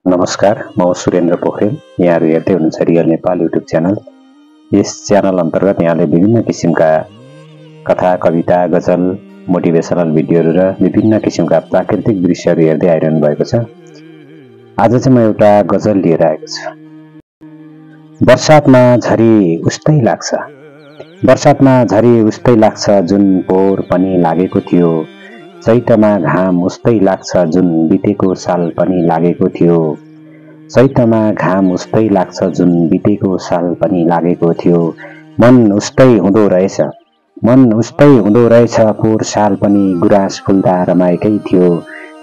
नमस्कार, म सुरेन्द्र पोखरेल। यहाँहरू हेर्दै हुनुहुन्छ रियल नेपाल युट्युब च्यानल। यस च्यानल अन्तर्गत यहाँले विभिन्न किसिमका कथा, कविता, गजल, मोटिभेसनल भिडियोहरू र विभिन्न किसिमका प्राकृतिक दृश्यहरू हेर्दै आइरहनु भएको छ। आज चाहिँ म एउटा गजल लिएर आएको छु। बर्सातमा झरी उस्तै लाग्छ, बर्सातमा झरी उस्तै लाग्छ जुन पोहोर पनि लागेको थियो। चैतमा घाम उस्तै लाग्छ जुन बितेको साल पनि लागेको थियो। चैतमा घाम उस्तै लाग्छ जुन बितेको साल पनि लागेको थियो। मन उस्तै हुँदो रहेछ, मन उस्तै हुँदो रहेछ पोहोर साल पनि गुराँस फुल्दा रमाएकै थियो।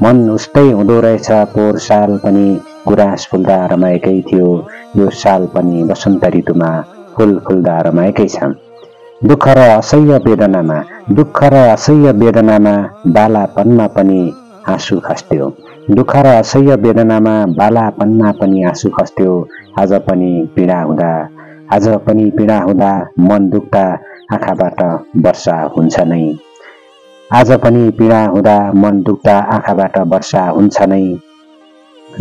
मन उस्तै हुँदो रहेछ पोहोर साल पनि गुराँस फुल्दा रमाएकै थियो। यो साल पनि वसन्त ऋतुमा फुल फुल्दा रमाएकै छ। दुःख र असह्य वेदनामा, दुःख र असह्य वेदनामा बालापनमा पनि आँसु खस्ट्यो। दुःख र असह्य वेदनामा बालापनमा पनि आँसु खस्ट्यो। आज पनि पीडा हुँदा, आज पनि पीडा हुँदा मन दुख्दा आँखाबाट वर्षा हुन्छ नै। आज पनि पीडा हुँदा मन दुख्दा आँखाबाट वर्षा हुन्छ नै।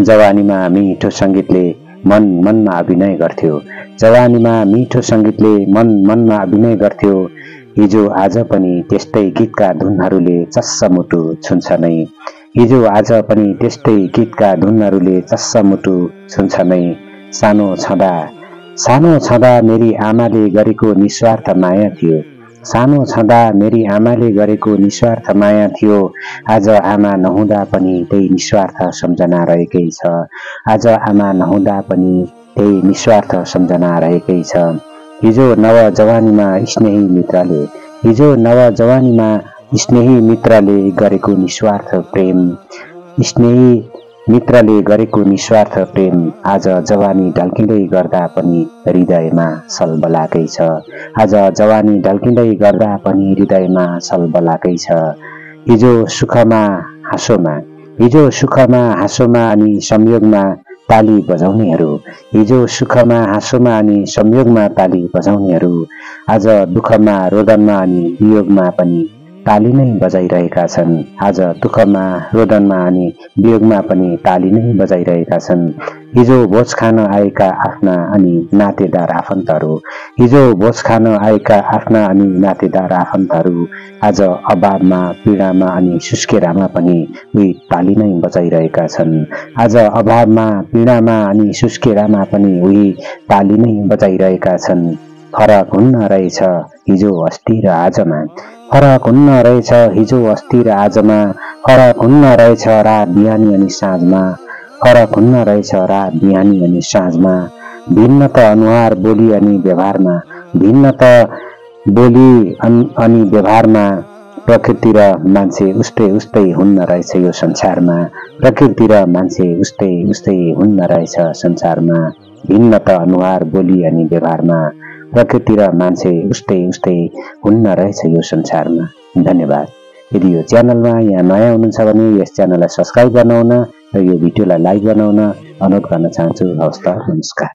जवानीमा मिठो सङ्गीतले मन मनमा अभिनय गर्थ्यो। जवानीमा मिठो सङ्गीतले मन मनमा अभिनय गर्थ्यो। हिजो आज पनि त्यस्तै गीतका धुनहरूले चस्स मुटु छुन्छ नै। हिजो आज पनि त्यस्तै गीतका धुनहरूले चस्स मुटु छुन्छ नै। सानो छँदा मेरी आमाले गरेको निस्वार्थ माया थियो। सानो छँदा मेरी आमाले गरेको निस्वार्थ माया थियो। आज आमा नहुँदा पनि त्यही निस्वार्थ सम्झना रहेकै छ। आज आमा नहुँदा पनि त्यही निस्वार्थ सम्झना रहेकै छ। हिजो नव जवानीमा स्नेही मित्रले, हिजो नव जवानीमा स्नेही मित्रले गरेको निस्वार्थ प्रेम, स्नेही मित्रले गरेको निस्वार्थ प्रेम आज जवानी ढल्किँदै गर्दा पनि हृदयमा सलबलाकै छ। आज जवानी ढल्किँदै गर्दा पनि हृदयमा सलबलाकै छ। हिजो सुखमा हाँसोमा, हिजो सुखमा हाँसोमा अनि संयोगमा ताली बजाउनेहरू, हिजो सुखमा हाँसोमा अनि संयोगमा ताली बजाउनेहरू आज दुःखमा रोदनमा अनि वियोगमा पनि ताली नै बजाइरहेका छन्। आज दुःखमा रोदनमा अनि वियोगमा पनि ताली नै बजाइरहेका छन्। हिजो भोज खान आएका आफ्ना अनि नातेदार आफन्तहरू, हिजो भोज खान आएका आफ्ना अनि नातेदार आफन्तहरू आज अभावमा, पीडामा अनि सुस्केरामा पनि उही ताली नै बजाइरहेका छन्। आज अभावमा, पीडामा अनि सुस्केरामा पनि उही ताली नै बजाइरहेका छन्। फरक हुन्न रहेछ हिजो अस्ति र आजमा, फरक हुन्न रहेछ हिजो अस्ति र आजमा। फरक हुन्न रहेछ रात बिहानी अनि साँझमा, फरक हुन्न रहेछ रात बिहानी अनि साँझमा। भिन्न त अनुहार बोली अनि व्यवहारमा, भिन्न त बोली अनि व्यवहारमा। प्रकृति र मान्छे उस्तै उस्तै हुन्न रहेछ यो संसारमा, प्रकृति र मान्छे उस्तै उस्तै हुन्न रहेछ संसारमा। भिन्न त अनुहार बोली अनि व्यवहारमा, प्रकृति र मान्छे उस्तै उस्तै हुन्न रहेछ यो संसारमा। धन्यवाद। यदि यो च्यानलमा यहाँ नयाँ हुनुहुन्छ भने यस च्यानललाई सब्स्क्राइब गर्नुहुन र यो भिडियोलाई लाइक गर्नुहुन अनुरोध गर्न चाहन्छु। हवस् त, नमस्कार।